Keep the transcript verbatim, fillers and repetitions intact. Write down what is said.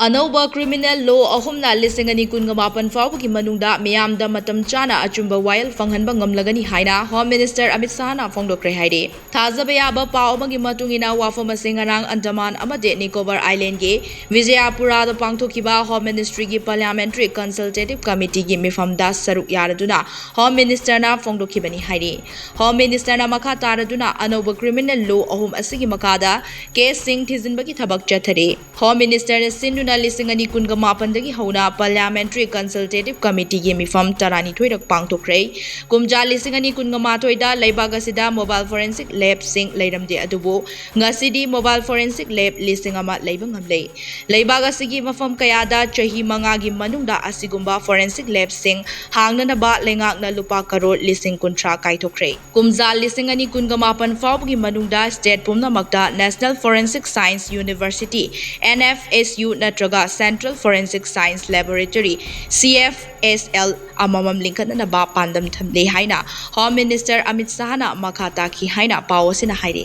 ꯑꯅꯧꯕ criminal law ꯑꯍꯨꯝꯅ ꯂꯤꯁꯤꯡ ꯑꯅꯤ ꯀꯨꯟꯒ ꯃꯥꯄꯟ ꯐꯥꯎꯕꯒꯤ ꯃꯅꯨꯡꯗ ꯃꯤꯌꯥꯝꯗ ꯃꯇꯝ ꯆꯥꯅ ꯑꯆꯨꯝꯕ ꯋꯥꯌꯦꯜ ꯐꯪꯍꯟꯕ ꯉꯝꯂꯒꯅꯤ ꯍꯥꯏꯅ Home Minister ꯑꯃꯤꯠ ꯁꯥꯍꯅ ꯐꯣꯡꯗꯣꯛꯈ꯭ꯔꯦ ꯍꯥꯏꯔꯤ꯫ ꯊꯥꯖꯕ ꯌꯥꯕ ꯄꯥꯎ ꯑꯃꯒꯤ ꯃꯇꯨꯡ ꯏꯟꯅ, ꯋꯥꯐꯝ ꯑꯁꯤ ꯉꯔꯥꯡ ꯑꯟꯗꯃꯥꯟ ꯑꯃꯗꯤ ꯅꯤꯀꯣꯕꯔ Islandꯒꯤ ꯕꯤꯖꯌꯄꯨꯔꯥꯗ ꯄꯥꯡꯊꯣꯛꯈꯤꯕ Home Ministryꯒꯤ Parliamentary Consultative Committeeꯒꯤ ꯃꯤꯐꯝꯗ ꯁꯔꯨꯛ ꯌꯥꯔꯗꯨꯅ Home Ministerꯅ ꯐꯣꯡꯗꯣꯛꯈꯤꯕꯅꯤ ꯍꯥꯏꯔꯤ꯫ Home Ministerꯅ ꯃꯈꯥ ꯇꯥꯔꯗꯨꯅ ꯑꯅꯧꯕ criminal law ꯑꯍꯨꯝ ꯑꯁꯤꯒꯤ ꯃꯈꯥꯗ caseꯁꯤꯡ ꯊꯤꯖꯤꯟꯕꯒꯤ ꯊꯕꯛ ꯆꯠꯊꯔꯤ꯫ Home Ministerꯅ ꯁꯤꯟꯗꯨꯅ ꯂꯤꯁꯤꯡ ꯑꯅꯤ ꯀꯨꯟꯒ ꯃꯥꯄꯟꯗꯒꯤ ꯍꯧꯅ Parliamentary Consultative Committeeꯒꯤ ꯃꯤꯐꯝ ꯇꯔꯥꯅꯤꯊꯣꯏꯔꯛ ꯄꯥꯡꯊꯣꯛꯈ꯭ꯔꯦ꯫ ꯀꯨꯝꯖꯥ ꯂꯤꯁꯤꯡ ꯑꯅꯤ ꯀꯨꯟꯒ ꯃꯥꯊꯣꯏꯗ ꯂꯩꯕꯥꯛ ꯑꯁꯤꯗ mobile forensic labꯁꯤꯡ ꯂꯩꯔꯝꯗꯦ, ꯑꯗꯨꯕꯨ ꯉꯁꯤꯗꯤ mobile forensic lab ꯂꯤꯁꯤꯡ ꯑꯃ ꯂꯩꯕ ꯉꯝꯂꯦ꯫ ꯂꯩꯕꯥꯛ ꯑꯁꯤꯒꯤ ꯃꯐꯝ ꯀꯌꯥꯗ ꯆꯍꯤ ꯃꯉꯥꯒꯤ ꯃꯅꯨꯡꯗ ꯑꯁꯤꯒꯨꯝꯕ forensic labꯁꯤꯡ ꯍꯥꯡꯅꯅꯕ ꯂꯩꯉꯥꯛꯅ ꯂꯨꯄꯥ ꯀꯔꯣꯔ ꯂꯤꯁꯤꯡ ꯀꯨꯟꯊ꯭ꯔꯥ ꯀꯥꯏꯊꯣꯛꯈ꯭ꯔꯦ꯫ ꯀꯨꯝꯖꯥ ꯂꯤꯁꯤꯡ ꯑꯅꯤ ꯀꯨꯟꯒ ꯃꯥꯄꯟ ꯐꯥꯎꯕꯒꯤ ꯃꯅꯨꯡꯗ state ꯄꯨꯝꯅꯃꯛꯇ National Forensic Science University, N F S U, ꯅꯠꯇ꯭ꯔꯒ Central Forensic Science Laboratory, C F S L, ꯑꯃꯃꯝ ꯂꯤꯡꯈꯠꯅꯅꯕ ꯄꯥꯟꯗꯝ ꯊꯝꯂꯤ ꯍꯥꯏꯅ Home Minister ꯑꯃꯤꯠ ꯁꯥꯍꯅ ꯃꯈꯥ ꯇꯥꯈꯤ ꯍꯥꯏꯅ ꯄꯥꯎ ꯑꯁꯤꯅ ꯍꯥꯏꯔꯤ꯫